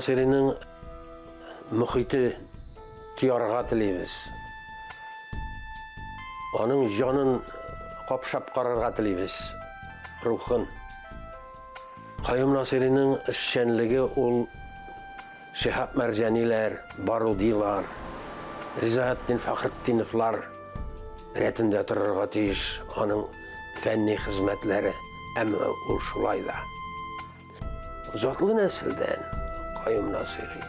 Насыйриның мөхите тоярга телибез. Аның җанын капшап карарга телибез, рухын. Каюм Насыйриның эшчәнлеге ул Шиһаб Мәрҗаниләр, Барудилар, Ризаэтдин Фәхретдиновлар рәтендә торырга тиеш аның фәнни хезмәтләре, әмма ул шулай да. Затлы нәселдән Каюм Насыйри.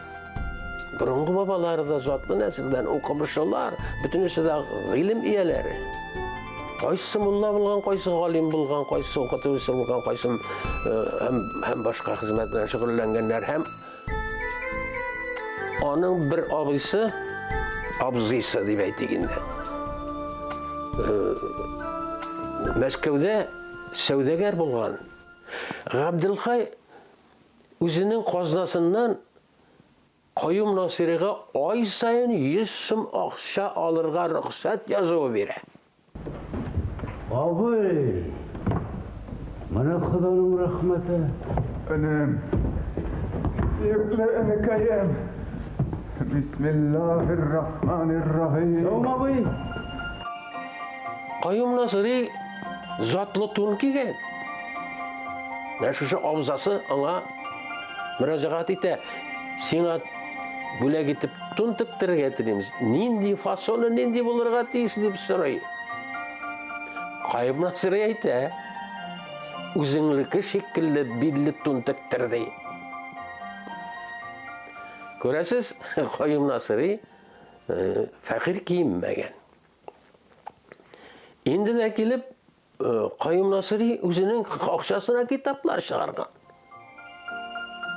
Борынгы бабалары да затлы нәселдән, укымышлылар, бөтенесе дә гыйлем ияләре. Кайсы мулла булган, кайсы галим булган, кайсы укытучы булган, кайсы э, һәм, һәм башка хезмәт белән шөгыльләнгәннәр һәм аның бер абыйсы, абзыйсы дип әйтик инде. Э, Мәскәүдә сәүдәгәр булган. Габделхай үзенең казнасыннан Каюм Насыйрига ай саен 100 сум акча алырга рөхсәт язуы бирә. Абый, менә Ходаның рәхмәте. Энем, сөекле энекәем. Бисмиллаһир-рахманир-рахим. Саумы, абый? Каюм Насыйри затлы тун кигән. Менә шушы абзасы аңа мөрәҗәгать итә. Сиңа бүләк итеп тун тектерергә телим. Нинди фасоны нинди булырга тиеш дип сорый. Каюм Насыйри әйтә. Үзеңнеке шикелле билле тун тектер ди. Күрәсез, Каюм Насыйри э, фәкыйрь киенмәгән. Инде дә килеп, э, Каюм Насыри үзенең акчасына китаплар чыгарган.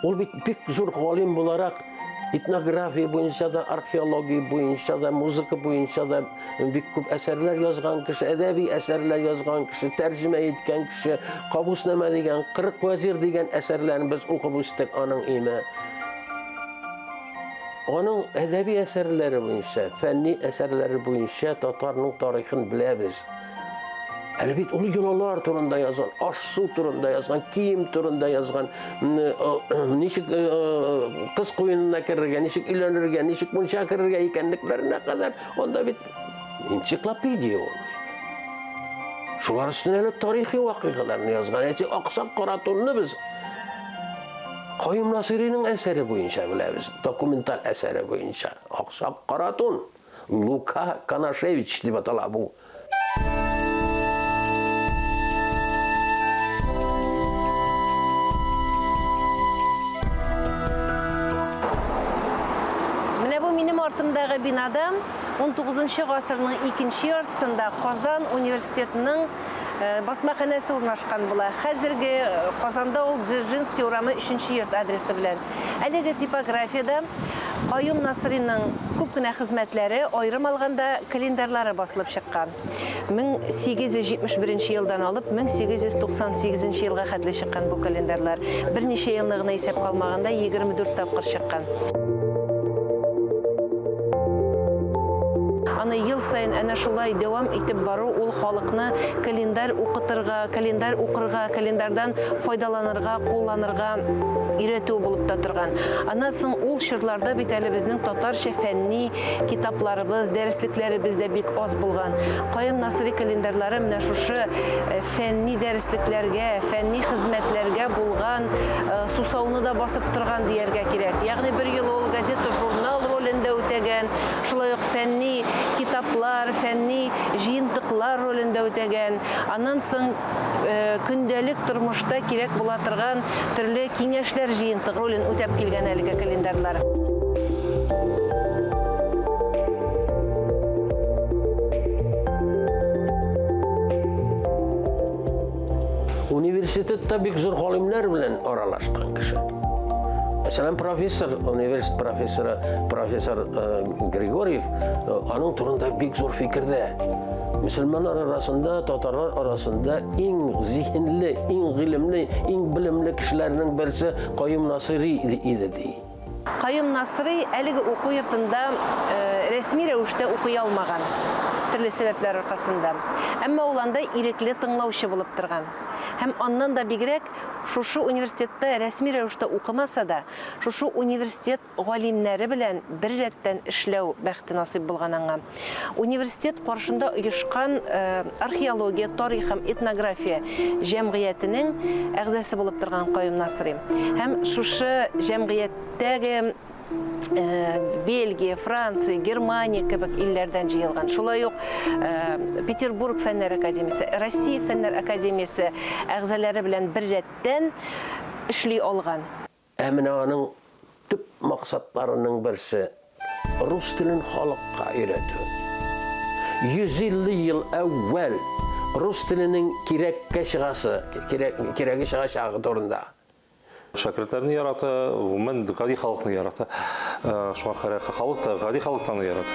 Ул бит бик зур галим буларак этнография буенча да, археология буенча да, музыка буенча да бик күп әсәрләр язган кеше, әдәби әсәрләр язган кеше, тәрҗемә иткән кеше, Кабуснамә дигән, 40 вәзир дигән әсәрләрен без укып үстек аның име. Аның әдәби әсәрләре буенча, фәнни әсәрләре буенча татарның тарихын беләбез. Әле бит ул йолалар турында язган, аш-су турында язган, кием турында язган, ничек э, э, кыз куенына керергә, ничек өйләнергә, ничек мунча керергә икәнлекләренә кадәр, анда бит энциклопедия ул. Шулар өстенә әле тарихи вакыйгаларны язган. Әйтик, Аксак Каратунны без Каюм Насыйриның әсәре буенча беләбез, документаль әсәре буенча. Аксак Каратун, Лука Канашевич дип атала бу. Менә бу минем артымдагы бинада 19 гасырның икенче яртысында Казан университетының Э, басмаханәсе урнашкан була. Хәзерге э, Казанда ул Дзержинский урамы 3 йорт адресы белән. Әлеге типографиядә Каюм Насыйриның күп кенә хезмәтләре, аерым алганда календарьлары басылып чыккан. 1871 елдан алып 1898 елга хәтле чыккан бу календарьлар. Берничә елны гына исәпкә алмаганда 24 тапкыр чыккан. Аны ел саен әнә шулай дәвам итеп бару ул халыкны календарь укытырга, календарь укырга, календарьдан файдаланырга, кулланырга өйрәтү булып та торган. Аннан соң ул чорларда бит әле безнең татарча фәнни китапларыбыз, дәреслекләребез дә бик аз булган. Каюм Насыйри календарьлары менә шушы э, фәнни дәреслекләргә, фәнни хезмәтләргә булган э, сусауны да басып торган дияргә кирәк. Ягъни бер юлы ул газета-журнал ролен дә үтәгән, шулай ук фәнни китаплар, фәнни җыентыклар ролен дә үтәгән. Аннан соң э, көндәлек тормышта кирәк була торган төрле киңәшләр җыентык ролен үтәп килгән әлеге календарьлар. Университетта бик зур галимнәр белән аралашкан кеше. Мәсәлән, профессор, университет профессоры, профессор э, Григорьев, э, аның турында бик зур фикердә. Мөселманнар арасында, татарлар арасында иң зиһенле, иң гыйлемле, иң белемле кешеләрнең берсе Каюм Насыйри иде ди. Каюм Насыйри әлеге уку йортында э, рәсми рәвештә укый алмаган, төрле сәбәпләр аркасында. Әмма ул анда ирекле тыңлаучы булып торган. Һәм аннан да бигрәк, шушы университетта рәсми рәвештә укымаса да, шушы университет галимнәре белән беррәттән эшләү бәхте насыйп булган аңа. Университет каршында оешкан археология, тарих һәм этнография җәмгыятенең әгъзасы булып торган Каюм Насыйри. Һәм шушы җәмгыятьтәге Бельгия, Франция, Германия кебек илләрдән җыелган. Шулай ук Петербург фәннәр академиясе, Россия фәннәр академиясе әгъзалары белән беррәттән эшли алган. Ә менә аның төп максатларының берсе, рус телен халыкка өйрәтү. 150 ел әүвәл рус теленең кирәккә чыгасы, кирәк, кирәге чыгачагы турында. Шәкертләрне ярата, гомумән гади халыкны ярата. Шуңа күрә халык та, гади халык та аны ярата.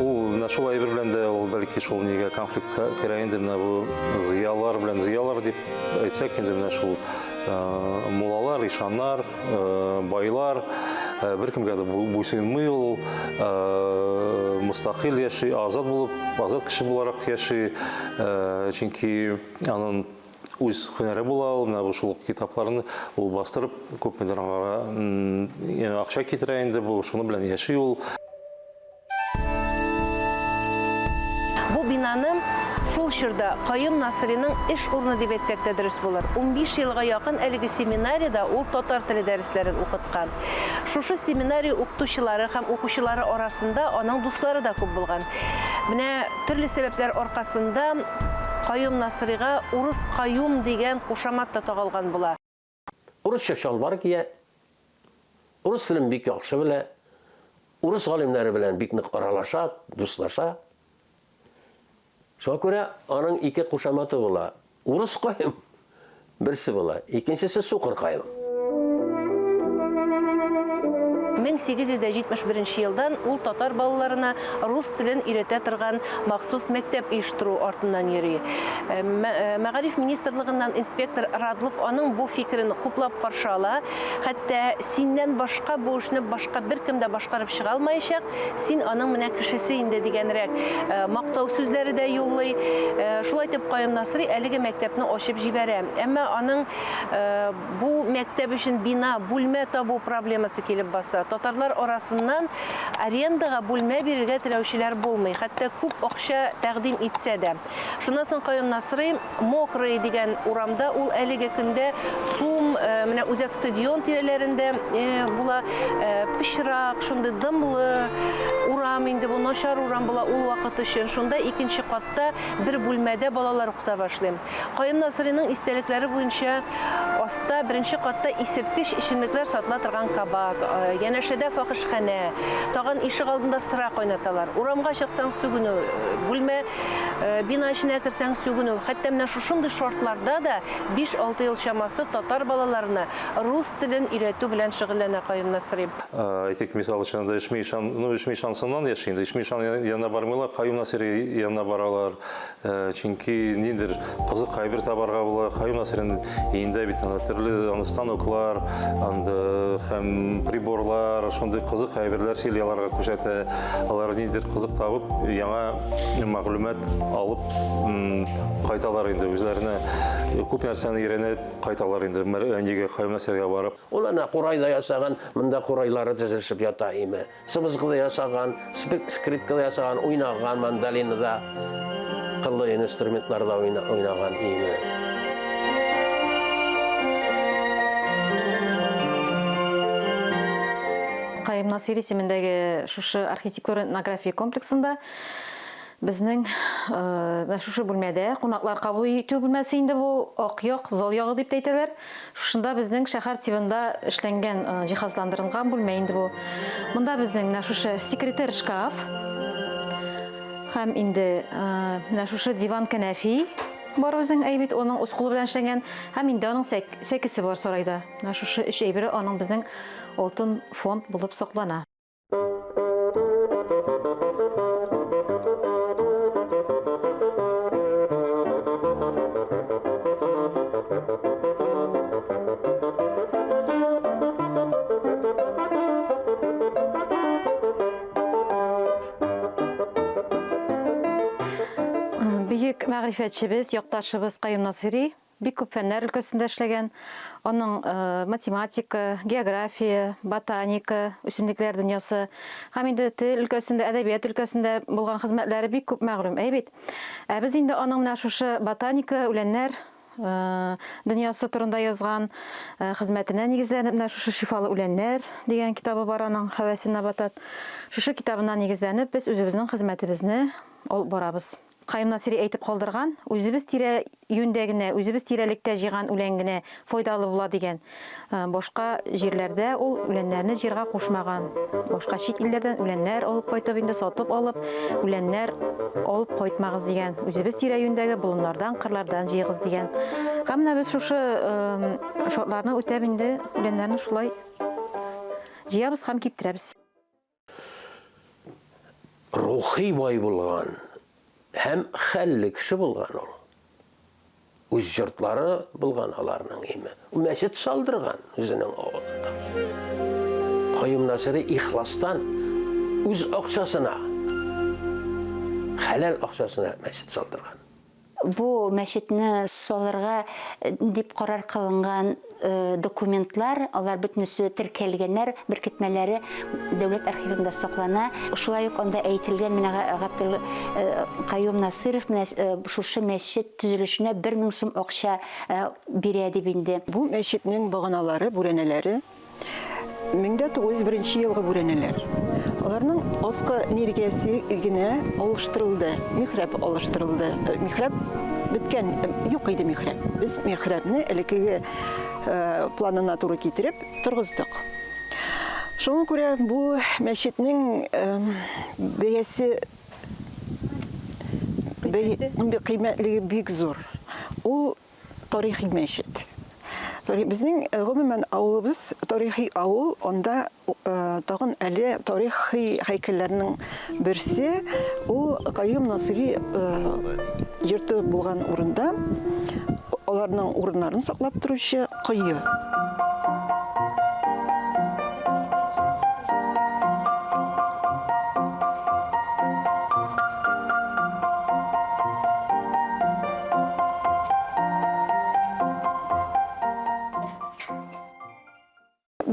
Ул менә шул әйбер белән дә ул бәлки шул нигә конфликтка керә инде менә бу зыялар белән зыялар дип әйтсәк инде менә шул муллалар, ишаннар, байлар беркемгә дә буйсынмый ул, мөстәкыйль яши, азат булып, азат кеше буларак яши, чөнки аның үз һөнәре була ул, менә бу шул китапларны ул бастырып, күпмедер аңа акча китерә инде, бу шуны белән яши ул. Бу бинаны шул чорда Каюм Насыйриның эш урыны дип әйтсәк тә дөрес булыр. 15 елга якын әлеге семинариядә ул татар теле дәресләрен укыткан. Шушы семинария укытучылары һәм укучылары арасында аның дуслары да күп булган. Менә төрле сәбәпләр аркасында Каюм Насыйрига Урыс Каюм дигән кушамат та тагалган була. Урысча чалбар кия, урыс телен бик яхшы белә, урыс галимнәре белән бик нык аралаша, дуслаша. Шуңа күрә аның ике кушаматы була. Урыс Каюм берсе була, икенчесе Сукыр Каюм. 1871 елдан ул татар балаларына рус телен өйрәтә торган махсус мәктәп оештыру артыннан йөри. Мәгариф министрлыгыннан инспектор Радлов аның бу фикерен хуплап каршы ала. Хәтта синнән башка бу эшне башка беркем дә башкарып чыга алмаячак, син аның менә кешесе инде дигәнрәк мактау сүзләре дә юллый. Шулай итеп Каюм Насыйри әлеге мәктәпне ачып җибәрә. Әмма аның бу мәктәп өчен бина, бүлмә табу проблемасы килеп баса. Татарлар арасыннан арендага бүлмә бирергә теләүчеләр булмый, хәтта күп акча тәкъдим итсә дә. Шуннан соң Каюм Насыйри Мокрый дигән урамда, ул әлеге көндә ЦУМ, менә үзәк стадион тирәләрендә була, пычрак, шундый дымлы урам инде бу, начар урам була ул вакыт өчен. Шунда икенче катта бер бүлмәдә балалар укыта башлый. Каюм Насыйриның истәлекләре буенча, аста, беренче катта исерткеч эчемлекләр сатыла торган кабак, янәшәдә фахишханә, тагын ишегалдында сыра кайнаталар. Урамга чыксаң, сүгенү, бүлмә, бина эченә керсәң, сүгенү. Хәтта менә шушындый шартларда да 5-6 ел чамасы татар балаларына рус телен өйрәтү белән шөгыльләнә Каюм Насыйри. Әйтик, мисал өчен, анда Ишми ишан, ну, Ишми ишансыннан яши инде. Ишми ишан янына бармыйлар, Каюм Насыйри янына баралар. Чөнки ниндидер кызык әйбер табарга була. Каюм Насыйриның өендә бит анда төрле анда станоклар, анда һәм приборлар, шундый кызык әйберләр сөйли, аларга күрсәтә. Алар ниндидер кызык табып, яңа мәгълүмат алып кайталар инде үзләренә. Күп нәрсәне өйрәнеп кайталар инде нигә Каюм Насыйрига барып. Ул әнә курай да ясаган, монда курайлары тезелешеп ята име. Сыбызгы да ясаган, скрипка да ясаган, уйнаган мандолинада, кыллы инструментларда уйнаган име. Каюм Насыйри исемендәге шушы архитектура-этнография комплексында безнең менә шушы бүлмәдә кунаклар кабул итү бүлмәсе инде бу, ак як, зал ягы дип тә әйтәләр. Шушында безнең шәһәр тибында эшләнгән, җиһазландырылган бүлмә инде бу. Монда безнең менә шушы секретер шкаф һәм инде менә шушы диван кәнәфи бар үзең әйбит, аның үз кулы белән эшләнгән һәм инде аның сәкесе бар сарайда. Менә шушы өч әйбере аның безнең алтын фонд булып саклана. Бөек мәгърифәтчебез, якташыбыз Каюм Насыйри бик күп фәннәр өлкәсендә эшләгән. Аның математика, география, ботаника, үсемлекләр дөньясы һәм инде тел өлкәсендә, әдәбият өлкәсендә булган хезмәтләре бик күп мәгълүм, әй бит. Ә без инде аның менә шушы ботаника, үләннәр дөньясы турында язган хезмәтенә нигезләнеп, менә шушы Шифалы үләннәр дигән китабы бар аның, Хәвәсен набатат. Шушы китабына нигезләнеп, без үзебезнең хезмәтебезне алып барабыз. Каюм Насыйри әйтеп калдырган, үзебез тирә юньдә генә, үзебез тирәлектә җыйган үлән генә файдалы була дигән. Башка җирләрдә ул үләннәрне җыярга кушмаган. Башка чит илләрдән үләннәр алып кайтып инде сатып алып, үләннәр алып кайтмагыз дигән. Үзебез тирә-юньдәге болыннардан, кырлардан җыегыз дигән. Һәм менә без шушы шартларны үтәп инде үләннәрне шулай җыябыз һәм киптерәбез. Рухи бай булган һәм хәлле кеше булган ул. Үз йортлары булган аларның име. Мәчет салдырган үзенең авылында. Каюм Насыйри ихластан үз акчасына, хәләл акчасына мәчет салдырган. Бу мәчетне салырга дип карар кылынган документлар, алар бөтенесе теркәлгәннәр, беркетмәләре дәүләт архивында саклана. Шулай ук анда әйтелгән, менә Габделкаюм Насыйров менә шушы мәчет төзелешенә 1000 сум акча бирә дип инде. Бу мәчетнең баганалары, бүрәнәләре 1901 нче елгы бүрәнәләр. Аларның аскы ниргәсе генә алыштырылды, михраб алыштырылды. Э, михраб беткән, э, юк иде михраб. Без михрабны элеккеге э, планына туры китереп торгыздык. Шуңа күрә бу мәчетнең бәясе кыйммәтлеге бик зур. Ул тарихи мәчет. Безнең э, гомумән авылыбыз тарихи авыл, анда э, тагын әле тарихи һәйкәлләрнең берсе ул Каюм Насыйри э, йорты булган урында аларның урыннарын саклап торучы кое.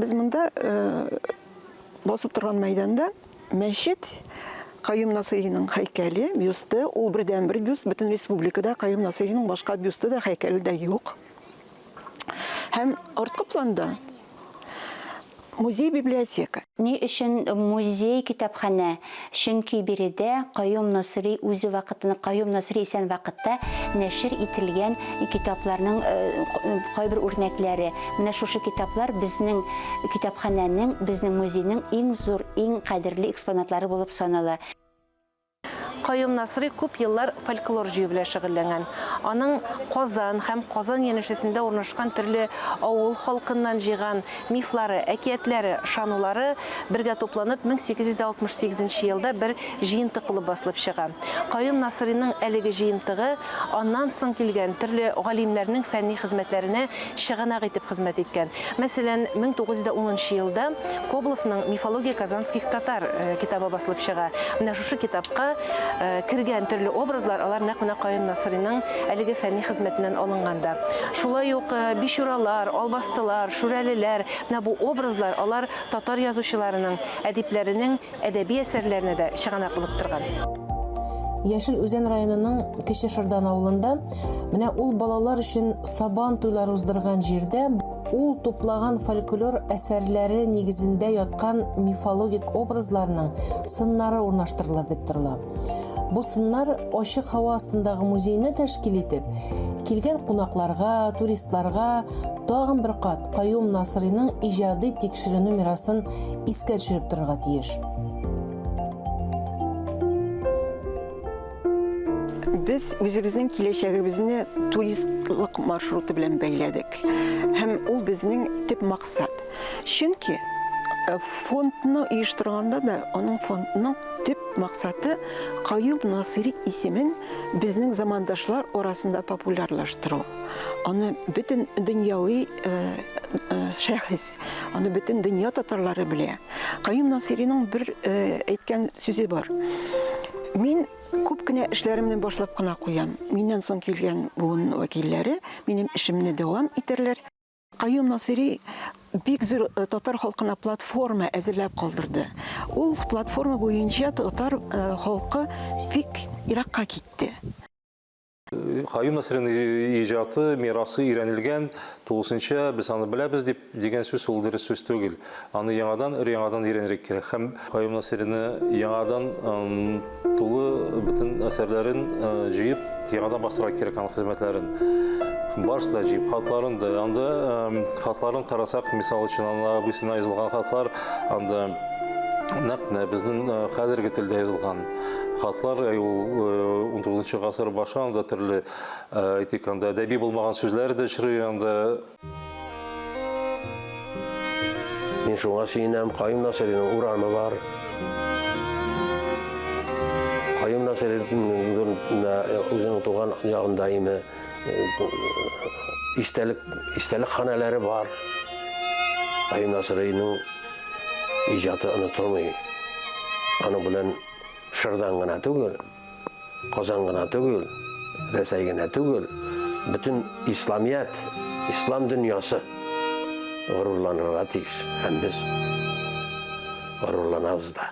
Без монда э, басып торган мәйданда мәчет Каюм Насыйриның һәйкәле, бюсты, ул бердәнбер бюст, бөтен республикада Каюм Насыйриның башка бюсты да, һәйкәле дә юк. Һәм арткы планда Музей-библиотека. Ни өчен музей-китапханә? Чөнки биредә Каюм Насыйри үзе вакытында, Каюм Насыйри исән вакытта нәшер ителгән китапларның кайбер үрнәкләре. Менә шушы китаплар безнең китапханәнең, безнең музейның иң зур, иң кадерле экспонатлары булып санала. Каюм Насыйри күп еллар фольклор җыю белән шөгыльләнгән. Аның Казан һәм Казан янәшәсендә урнашкан төрле авыл халкыннан җыйган мифлары, әкиятләре, ышанулары бергә тупланып 1868 нче елда бер җыентык булып басылып чыга. Каюм Насыйриның әлеге җыентыгы аннан соң килгән төрле галимнәрнең фәнни хезмәтләренә чыганак итеп хезмәт иткән. Мәсәлән, 1910 нчы елда Кобловның Мифология казанских татар э, китабы басылып чыга. Менә шушы китапка э, кергән төрле образлар алар нәкъ менә Каюм Насыйриның әлеге фәнни хезмәтеннән алынган да. Шулай ук э, бичуралар, албастылар, шүрәлеләр, менә бу образлар алар татар язучыларының, әдипләренең әдәби әсәрләренә дә чыганак булып торган. Яшел Үзән районының Кече Шырдан авылында менә ул балалар өчен сабан туйлары уздырган җирдә ул туплаган фольклор әсәрләре нигезендә яткан мифологик образларның сыннары урнаштырылыр дип торыла. Бу сыннар ачык һава астындагы музейны тәшкил итеп, килгән кунакларга, туристларга тагын бер кат Каюм Насыйриның иҗади тикшеренү мирасын искә төшереп торырга тиеш. Без үзебезнең киләчәгебезне туристлык маршруты белән бәйләдек. Һәм ул безнең төп максат. Чөнки э, фондны оештырганда да аның фондның төп максаты Каюм Насыйри исемен безнең замандашлар арасында популярлаштыру. Аны бөтен дөньяви э, э, шәхес, аны бөтен дөнья татарлары белә. Каюм Насыйриның бер э, әйткән сүзе бар. Мин Күп кенә эшләремне башлап кына куям. Миннән соң килгән буын вәкилләре минем эшемне дәвам итәрләр. Каюм Насыйри бик зур э, татар халкына платформа әзерләп калдырды. Ул платформа буенча татар э, халкы бик еракка китте. Каюм Насыйриның иҗаты, мирасы өйрәнелгән, тулысынча без аны беләбез дип дигән сүз ул дөрес сүз түгел. Аны яңадан, өр-яңадан өйрәнергә кирәк. Һәм Каюм Насыйрины яңадан тулы бөтен әсәрләрен җыеп, яңадан бастырырга кирәк аның хезмәтләрен. Барысы да җыеп, хатларын да. Анда хатларын карасак, мисал өчен, анда абыйсына язылган хатлар, анда нәкъ менә безнең хәзерге телдә язылган хатлар, ул 19 гасыр башы, анда төрле, әйтик, анда әдәби булмаган сүзләр дә очрый, анда. Мин шуңа сөенәм, Каюм Насыйриның урамы бар. Каюм Насыйриның үзенең туган ягында име истәлек истәлек ханәләре бар. Каюм Насыйриның иҗаты онытылмый. Аның белән Шырдан гына түгел, Казан гына түгел, Рәсәй генә түгел, бөтен исламият, ислам дөньясы горурланырга тиеш. Һәм без горурланабыз да.